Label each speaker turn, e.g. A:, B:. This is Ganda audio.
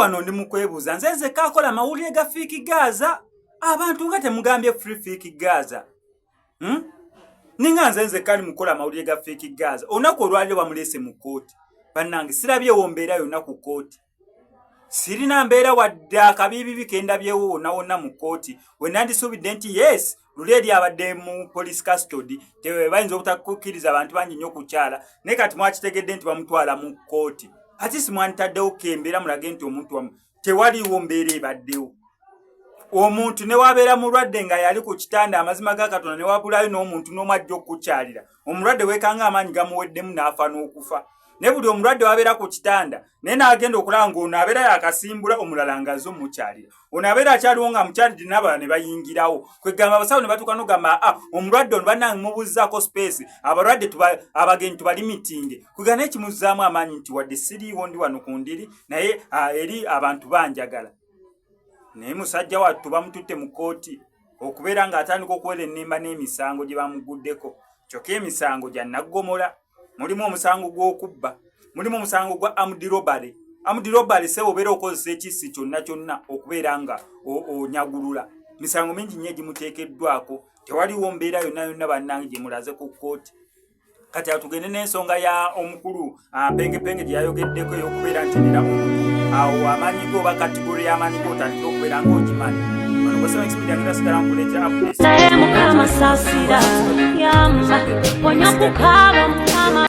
A: Wano ndi mu kwebuuza, nze nzekka akola amawulire ga Fik Gaza? Abantu nga temugambye free Fik Gaza, Ninga nze nzekka ali mukukola amawulire ga Fik Gaza? Olunaku olwaliro bamuleese mu kkooti. Bannange, sirabyewo mbeera yonna ku kkooti, sirina mbeera wadde akabiibibi kendabyewo wonna wonna mu kkooti we nandisuubidde nti yes, luli eri abadde mu police custody, bayinza obutakukkiriza abantu bangi nnyo okukyala, naye kati mwakitegedde nti bamutwala mu kkooti. Ati si mwanditaddewo kembeera mulage nti omuntu wamu tewaliiwo mbeera ebaddewo. Omuntu ne wabeera mulwadde nga yali ku kitanda, amazima ga Katonda, ne wabulayo n'omuntu n'omu ajja okukukyalira, omulwadde weekanga amaanyi gamuweddemu n'afa n'okufa. Naye buli omulwadde wabeera ku kitanda, naye n'agenda okulaba ng'ono abeera yakasimbula, omulala ng'azze omukyalira, ono abeera akyaliwo nga mukyalidde, n'abalala ne bayingirawo. Kwegamba abasawo ne batuuka n'ogamba, a omulwadde ono bannange mubuzzaako space, abalwadde abagenyi tubalimitinge. Kwegamba naye kimuzzaamu amaanyi nti wadde siriiwo, ndi wano ku ndiri, naye eri abantu banjagala. Naye musajja wattu bamututte mu kkooti okubeera ng'atandika okuwera ennimba n'emisango gye bamuguddeko. Kyokka emisango gya naggomola. Mulimu omusango gw'okubba, mulimu omusango gwa armed robbery. Armed robbery, sebo, obeera okozesa ekissi kyonna kyonna okubeera nga onyagulula. Misango mingi nnyo egimuteekeddwako. Tewaliwo mbeera yonna yonna, bannange, gye mulaze ku kkooti. Kati awo tugende n'ensonga ya omukulu Pengepenge gye yayogeddeko ey'okubeera nti nina omuntu awo amaanyi go oba category y'amaanyi go otandike okubeera ng'ogimanyi. Wano kwa 7 Media ngenda sigala nkuleetera updates.
B: Naye Mukama saasira, yamba, ponya okukaaba, Mukama.